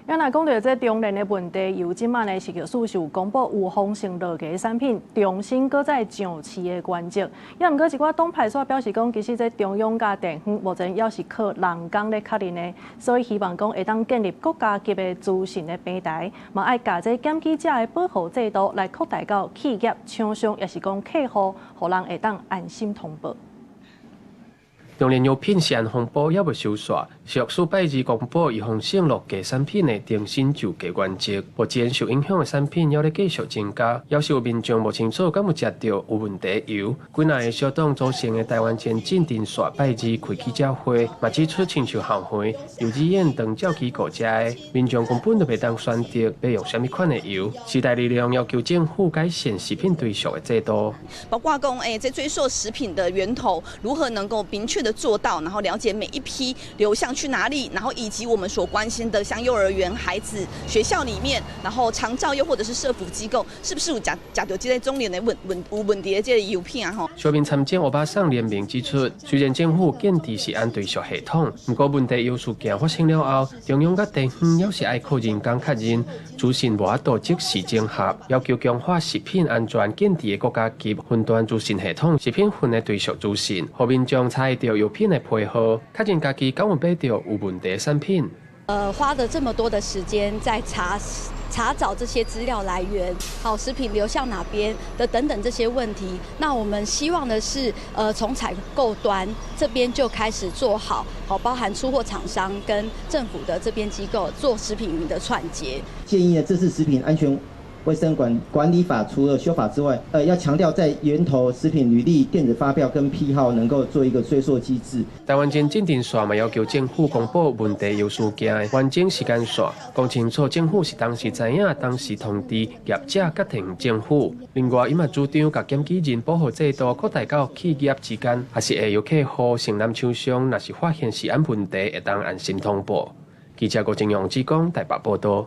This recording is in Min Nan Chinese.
啊，若講著這中煉的問題油，這擺呢食藥署是有公布有豐盛落價產品重新閣再上市的原則。也毋過一寡黨派煞表示講，其實這中央佮地方目前猶是靠人工咧確認的，所以希望講會當建立國家級的資訊的平台，嘛愛共這檢舉者的保護制度來擴大到企業、廠商，抑是講客戶，予人會當安心通報。中煉藥品食安風波猶未收煞，食藥署拜二公布預防性落架產品的重新上架原則。目前受影響的產品猶咧繼續增加，猶是有民眾無清楚敢有食著有問題油。幾若个小黨組成的台灣前進陣線拜二開記者會，嘛指出親像校園、幼稚園長照機構遮的民眾根本就袂當選擇欲用啥物款的油。時代力量要求政府改善食品追溯的制度，包括講，這追溯食品的源頭，如何能夠明確的做到，然後了解每一批流向去哪裡，然後以及我們所關心的，像幼兒園、孩子、學校裡面，然後長照又或者是社福機構，是不是有食著這个中煉的問題的這个油品啊？吼。小民參政歐巴桑聯名指出，雖然政府建置食安追溯系統，毋過問題油事件發生了後，中央佮地方猶是愛靠人工確認，資訊無法度即時整合，要求強化食品安全建置的國家級雲端資訊系統，食品份的追溯資訊，予民眾查會著藥品的批號，確認家己敢有買著有問題的產品。花了這麼多的時間在查找這些資料來源，好，食品流向哪邊的等等這些問題。那我們希望的是，從採購端這邊就開始做好，好，包含出貨廠商跟政府的這邊機構做食品雲的串接。建議呢，這次食品安全衛生管理法除了修法之外，要強調在源頭食品履歷、電子發票跟批號能夠做一個追溯機制。台灣前進陣線嘛要求政府公布問題油事件的完整時間線，講清楚政府是當時知影，當時通知業者佮地方政府。另外，伊嘛主張共檢舉人保護制度擴大到企業之間，抑是下游客戶承攬廠商，若是發現食安問題，會當安心通報。記者郭正陽志剛台北報道。